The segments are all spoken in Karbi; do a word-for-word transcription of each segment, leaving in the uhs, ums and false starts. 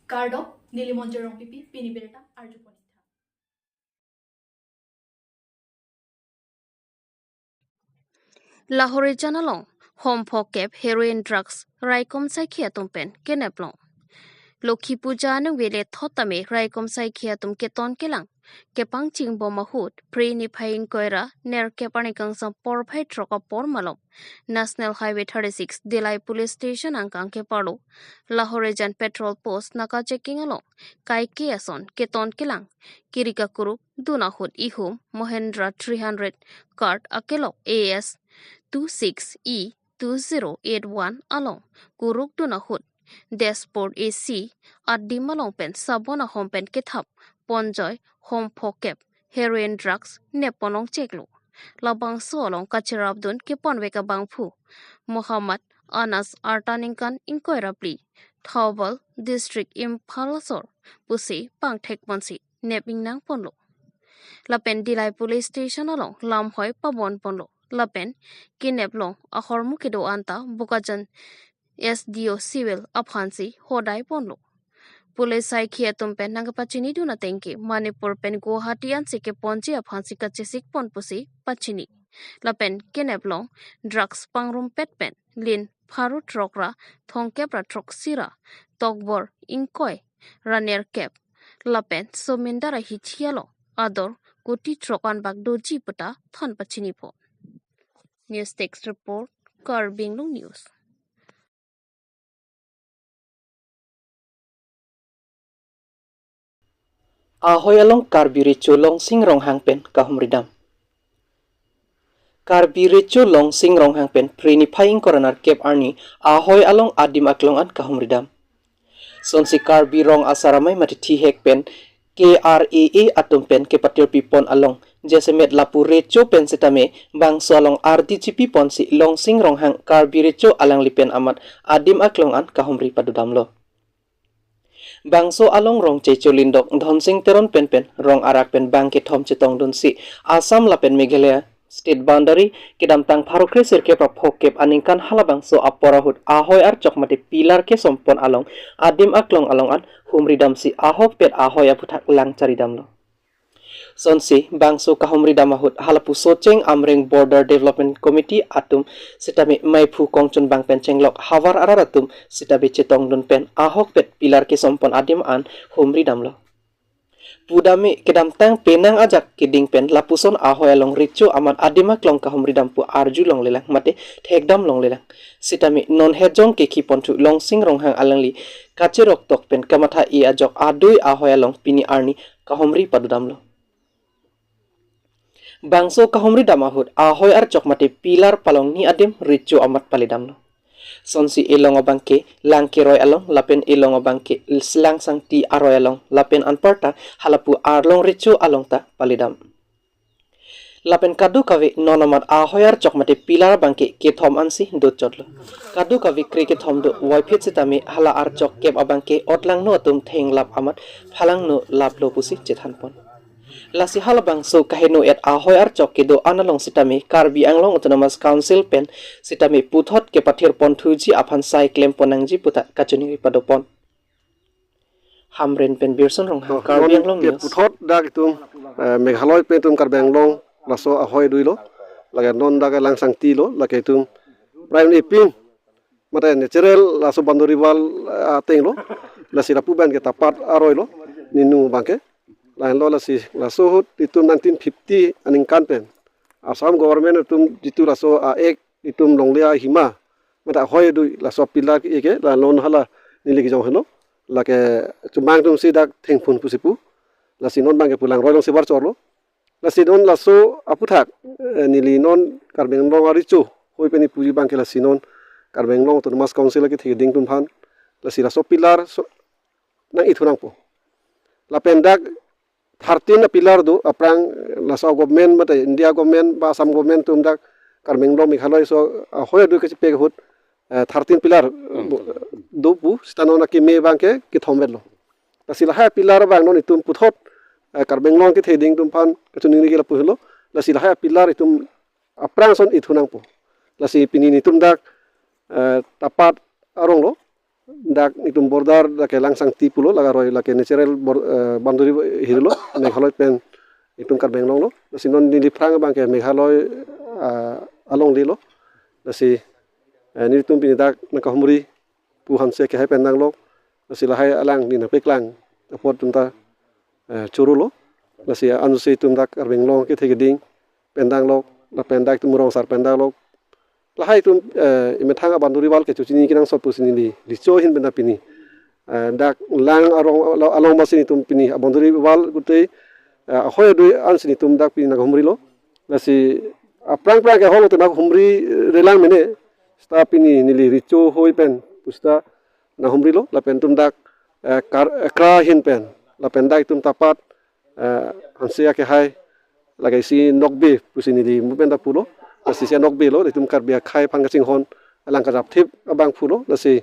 Kardom, neli Monjir Rongpipi, pini birta arjupon. Lahorijan along hom phokep heroin drugs raikom saikhi atum pen kenep long. Lokhi Puja aningve le thot tame raikom saikhi atum keton kelang kepangching bom ahut Phre niphai ingkoi ra nerkep arni kangsam porphai throk apor malom National Highway thirty-six Dillai Police Station angkang keparlo Lahorijan Patrol Post naka checking along kaike ason keton kelang kiri kakuruk dun ahut ihum Mahindra three hundred card akelok A S two six E two zero eight one along kuruk dun ahut dashboard A C adim along pen sabon ahom pen kethap ponjoi hom phokep heroin drugs nep pon longcheklo. Labangso along kacherapdun keponvek abangphu Muhammad Anas, arta ningkan ingkoi ra phli, Thoubal District, Imphal asor pusi pangthek ponsi nep ingnang ponlo. Lapen Dillai Police Station along lamhoi pabon ponlo. Lapen kenep long ahormu kedo anta Bokajan S D O Civil aphansi hodai ponlo. Police saikhi atum pen nangkepachinidun ateng ke Manipur pen Guwahati ansi keponji aphansi kachesik pon pusi pachini. Lapen kenep long drugs pangrumpet pen lin pharo throk ra thomkep ra throksi ra tokbor ingkoi ra nerkep lapen somindar ahithi along ador koti throk anbak doji puta than pachini pon. News Desk Report, Karbi Anglong News. Ahoi along Karbi Recho Longsing Ronghang pen kahumridam. Karbi Recho Longsing Ronghang pen Phre niphai ingkoi ra nerkep arni ahoi along adim aklong an kahumridam. Sonsi Karbi Rong Asar Amei mate thihek pen K R A A atum pen kepatirpi pon along jasemet lapu recho pen sitame bangso along ardi chipi ponsi Longsing Ronghang Karbi Recho alangli pen amat adim aklong an kahumri padodamlo. Bangso along Rongchecho Lindok, Dhonsing Teron pen pen rong arak pen bang kethom chetongdunsi Assam lapen Meghalaya state boundary kedamtang pharo kre sirkep ra phokep aningkan halabangso apor ahut ahoi archok mate pillar kesom pon along adim aklong along an humridamsi ahokpet ahoi aphuthak lang charidamlo. Sonsi bangso kahumridam ahut halapu Socheng Amreng Border Development Committee atum sitame maiphu kongchun bang pen chenglok havar arat atum sitame chetongdun pen ahokpet pillar kesom pon adim an humridamlo. Pudame kedamtang penang ajak keding pen lapuson ahoi along recho amat adim aklong kahumridam pu arjulonglelang mate thekdamlonglelang. Sitame non hejong kekhi ponthu Longsing Ronghang alangli kacheroktok pen kamatha-i ajok adui ahoi along pini arni kahumri padodamlo. Bangso kahumridam ahut ahoi archok mate pillar palongni adim recho amat palidamlo. Sonsi elong abangke Langkeroi along lapen elong abangke Langsangti aroi along lapen anparta halapu arlong recho along ta palidam. Lapen kadokave non amat ahoi archok mate pillar abangke kethom ansi dochotlo. Kadokave kre kethom do voiphit sitame hala archok kep abangke otlangno atum thenglap amat phalangno laplo pusi chethan pon. Lasi halabangso kaheno-et ahoi archok kedo-an along sitame Karbi Anglong Autonomous Council pen sitame puthot kepathir ponthuji aphan sai klem pon nangji puta kachiningri padopon. Hamren pen Birson Ronghang, Karbi Anglong News. Puthot dak itum, eh, Meghalaya pen itum Karbi Anglong laso ahoi duilo, lake non dak Langsangti lo, lake itum prime ipin mate natural laso boundary wall, eh, ateng lo, lasi lapu abangke Tapat aroi lo, ninu abangke. Lahenlo lasi laso ahut itum nineteen fifty aningkan pen Assam government atum jitu laso a-act itum longle ahima mate ahoi dui laso pillar ke-e ke, la non hala neli kejong henlo, lake chumang atumsi dak thengphun pusi pu, lasi non abangke pu Langroi alongsi barchorlo. Lasi non laso aphuthak, eh, neli non Karbi Anglong arecho hoi pen ipuji abangke lasi non Karbi Anglong Autonomous Council akethe keding atum aphan lasi laso pillar so nang-ithu nangpo. Lapen dak thirteen a-pillar do, aphrang, eh, laso government mate India government ba Assam government atum dak Karbi Anglong Meghalaya so, ah, ahoi adui kachepek ahut, eh, thirteen pillar, hmm, do pu, seta non akeme abangke kethom vetlo. Lasi lahai pillar abang non itum puthot, eh, Karbi Anglong kethe keding atum aphan kachiningri ke lapu helo. Lasi lahai pillar itum aphrang ason ithu nangpo. Lasi pini nelitum dak, eh, Tapat arong lo. dak itum border lake Langsangti pulo, lake aroi lake natural bor-, eh, boundary hirilo, Meghalaya pen itum Karbi Anglong lo. Lasi non neli aphrang abang ke Meghalaya, ah, alongle lo. Lasi, eh, nelitum pini dak nangkahumri pu Hanse akehai pen danglok. Lasi lahai alangli nangpeklang apot atum ta, eh, chorolo. Lasi ansi itum dak Karbi Anglong kethe keding pen danglok, lapen dak itum rong asar pen danglok. Lahai atum, eh, emethang a-boundary wall ke chochini kenangsot pusi neli recho ahin pen ta pini, eh, dak lang arong alo-, along masi nelitum pini a-boundary wall gutei, eh, ahoi adui ansi nelitum dak pini nangkahumrilo. Lasi aphrang phrang ke holo te nangkahumri relang mene. Seta pini neli recho ahoi pen pusita nangkahumrilo, lapen itum dak, eh, kar-, eh, kra ahin pen, lapen dak itum tapat, eh, Hanse akehai, lake isi nokbe pusi neli mo pen ta pulo. Lasi isi nokbe lo, itum Karbi akhei aphan kachinghon alang karapthip abangphu lo. Lasi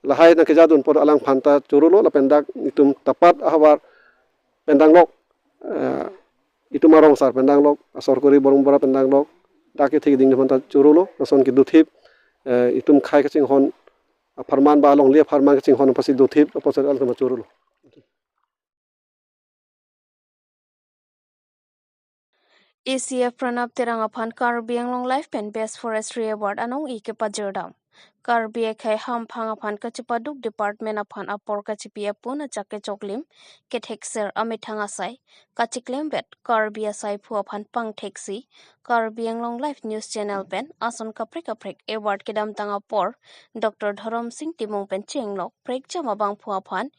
lahai nangkejadun apot alangphan ta chorolo, lapen dak itum tapat ahavar pen danglok, eh, itum arong asar pen danglok, asor kori borong bora pen danglok, dak kethe keding aphan ta chorolo, lason kedothip, eh, itum khei kachinghon apharman ba alongle apharman kachinghon apotsi dothip, apotsi alangtum chorolo. A C F Pranab Terang aphan Karbi Anglong Live pen Best Forestry Award anong-e kepajirdam. Karbi akhei hamphang aphan kachepaduk department aphan apor kachepi apun achak kechoklim kethekser amethang asai kacheklembet Karbi asaiphu aphan pangtheksi Karbi Anglong Live News Channel pen ason kaprek kaprek award kedamtang apor Doctor Dhorom Sing Timung pen chenglok prekjam abangphu aphan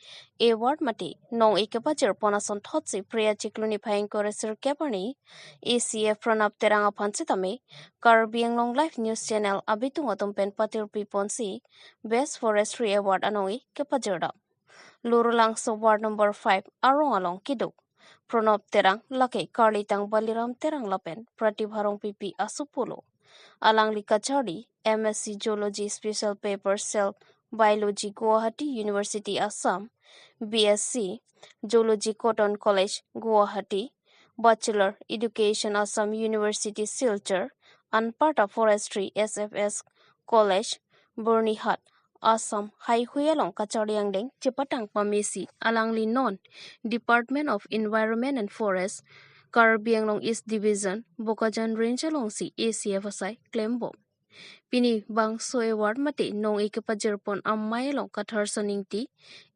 award mate nong-e kepajirpon ason thotsi Phre achiklo niphai ingkoi ra sirkep arni A C F Pranab Terang aphan sitame Karbi Anglong Live News Channel abitung atum pen patirpiponsi Best Forestry Award anong-e kepajirdam. Lurulangso Ward Number five arong along kedo Pranab Terang lake karlitang Baliram Terang lapen Pratibha Rongpipi asopo lo. Alangli kacharli M S C Zoology Special Paper Cell Biology Guwahati University Assam, B S C Zoology Cotton College Guwahati, Bachelor Education Assam University Silchar, anparta Forestry S F S College Byrnihat, Assam haihui along kacharli angdeng chepatang pamesi alangli non Department of Environment and Forest, Karbi Anglong East Division, Bokajan Range alongsi A C F asai klembom. Pini bangso award mate nong-e kepajirpon amei along Katharson Ingti,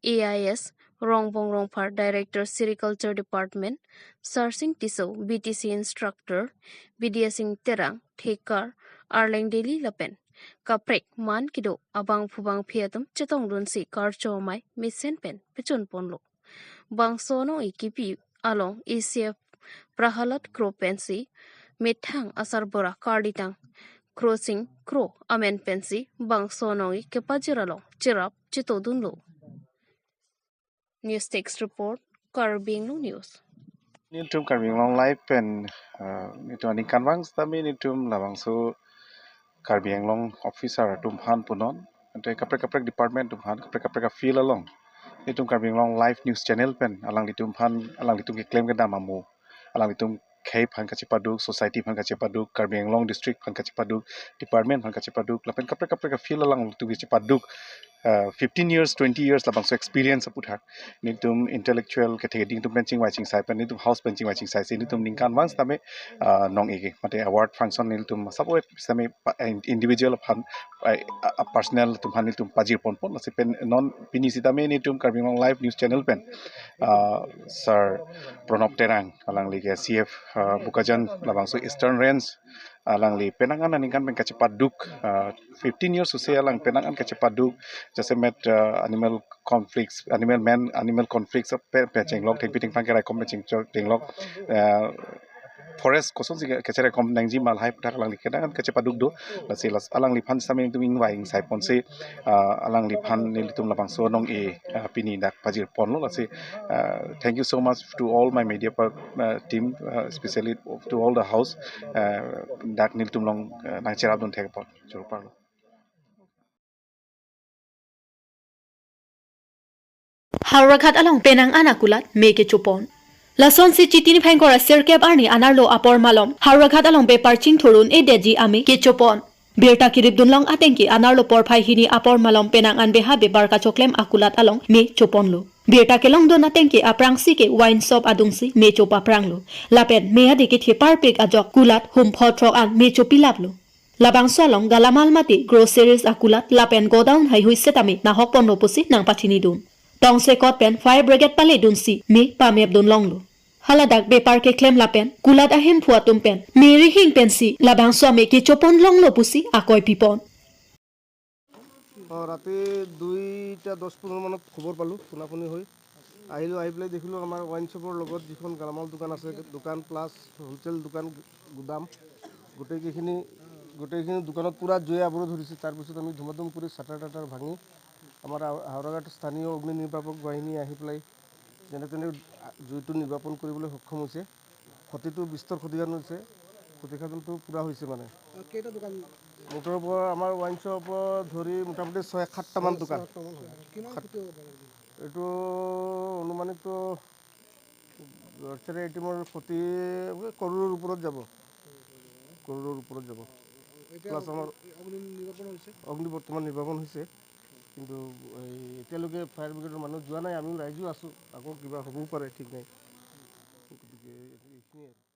A I S, Rongbong Rongphar, Director Sericulture Department, Sarsing Tisso, B T C Instructor, Bidyasing Terang, Thekar, Arleng Daily lapen kaprek man kedo abangphu bangphi atum chetongdunsi karcho amei mesen pen pechunponlo. Bangso nong-e kepi along A C F Prahalad Kro pensi methang asarbura karlitang Krosing Kro amen pensi bangso nong-e kepajir along cherap chetodunlo. News Desk Report, Karbi Anglong News. Nelitum Karbi Anglong Live pen, eh, nelitum aningkanvang sitame nelitum labangso Karbi Anglong officer atum aphan punon, ante kaprek kaprek department atum aphan, kaprek kaprek a-field along nelitum Karbi Anglong Live News Channel pen alanglitum aphan, alanglitum keklem kedam amo, alanglitum khei aphan kachepaduk, society aphan kachepaduk, Karbi Anglong district aphan kachepaduk, department aphan kachepaduk, lapen kaprek kaprek a-field along nelitum kachepaduk, uh, fifteen years, twenty years labangso experience aputhak nelitum intellectual kethe keding atum pen chingvai chingsai pen, nelitum house pen chingvai chingsai si nelitum ningkanvang sitame, uh, nong-e ke mate award function nelitum sabo sitame pa-, in-, individual aphan, uh, uh, personal atum aphan nelitum pajirponpon, lasi pen non pini sitame nelitum Karbi Anglong Live News Channel pen, uh, Sir Pranab Terang, alangli ke C F, uh, Bokajan labangso Eastern Range, alangli penang an aningkan pen kachepaduk, uh, fifteen years ose alang penang an kachepaduk, jasemet, uh, animal conflicts, animal man, animal conflicts pen, pen chenglok thengpi thengphang keraikom pen cheng-, chenglok, uh, forest kosonsi ke-, kecheraikom nangji ma lahai aputhak alangli penang an kachepaduk do, lasi las alangliphan sitame nelitum ingvai ingsaiponsi, uh, alangliphan nelitum labangso nong-e, uh, pini dak pajirponlo, lasi, uh, thank you so much to all my media per-, uh, team, uh, especially to all the house, uh, dak nelitum along, uh, nangcherapdun thekpon choro parlo. Howraghat along penang an akulat me kechopon. Lasonsi Chiti niphai ingkoi ra sirkep arni anerlo apor malom Howraghat along bepar chingthur un-edetji ame kechopon. Birta kiripdunlong atengke anerlo porphai hini apor malom penang an beha bebar kachoklem akulat along me choponlo. Birta kelongdun atengke aphrangsi ke wine shop adungsi me chopapranglo. Lapen me adi kethe parpik ajok kulat humpho throk an me chopilaplo. Labangso along galamal mate groceries akulat lapen godown haihui setame nahokponlo pusi nangpathinidun. Tongsekot pen fire brigade paledunsi me pamepdunlonglo. Haladak bepar keklem lapen kulat ahemphu atum pen me rihing pensi labangso ame kechoponlonglo pusi akoi pipon. অ, ৰাতি দুইটা দহ পোন্ধৰ মানত খবৰ পালোঁ, ফোনাফোনি হৈ আহিলোঁ। আহি পেলাই দেখিলোঁ আমাৰ ৱাইন শ্বপৰ লগত যিখন গেলামাল দোকান আছে, দোকান প্লাছ হ'লচেল দোকান, গুদাম, গোটেইকেইখিনি গোটেইখিনি দোকানত পূৰা জুয়ে আৱৰি ধৰিছে। তাৰপিছত আমি ধুমাধুম কৰি চাটাৰ টাটাৰ ভাঙি আমাৰ হাও- হাওৰাঘাট স্থানীয় অগ্নি নিৰ্বাপক বাহিনী আহি পেলাই যেনে তেনে জুইটো নিৰ্বাপন কৰিবলৈ সক্ষম হৈছে। ক্ষতিটো বিস্তৰ ক্ষতিসাধন হৈছে, ক্ষতিসাধনটো পূৰা হৈছে মানে। আৰু কেইটা দোকান? মুঠৰ ওপৰত আমাৰ ৱাইন শ্বপৰ ধৰি মোটামুটি ছয় সাতটামান দোকান। কিমান ক্ষতি হ'ব পাৰে বুলি? এইটো অনুমানিত লটাৰী আইটেমৰ ক্ষতি কৰোৰৰ ওপৰত যাব, কৰোৰৰ ওপৰত যাব। এতিয়া প্লাছ আমাৰ অগ্নি নিৰ্বাপন হৈছে। অগ্নি বৰ্তমান নিৰ্বাপন হৈছে, কিন্তু এই এতিয়ালৈকে ফায়াৰ ব্ৰিগেডৰ মানুহ যোৱা নাই। আমিও ৰাইজো আছোঁ, আকৌ কিবা হ'বও পাৰে, ঠিক নাই। গতিকে এইখিনিয়ে আৰু।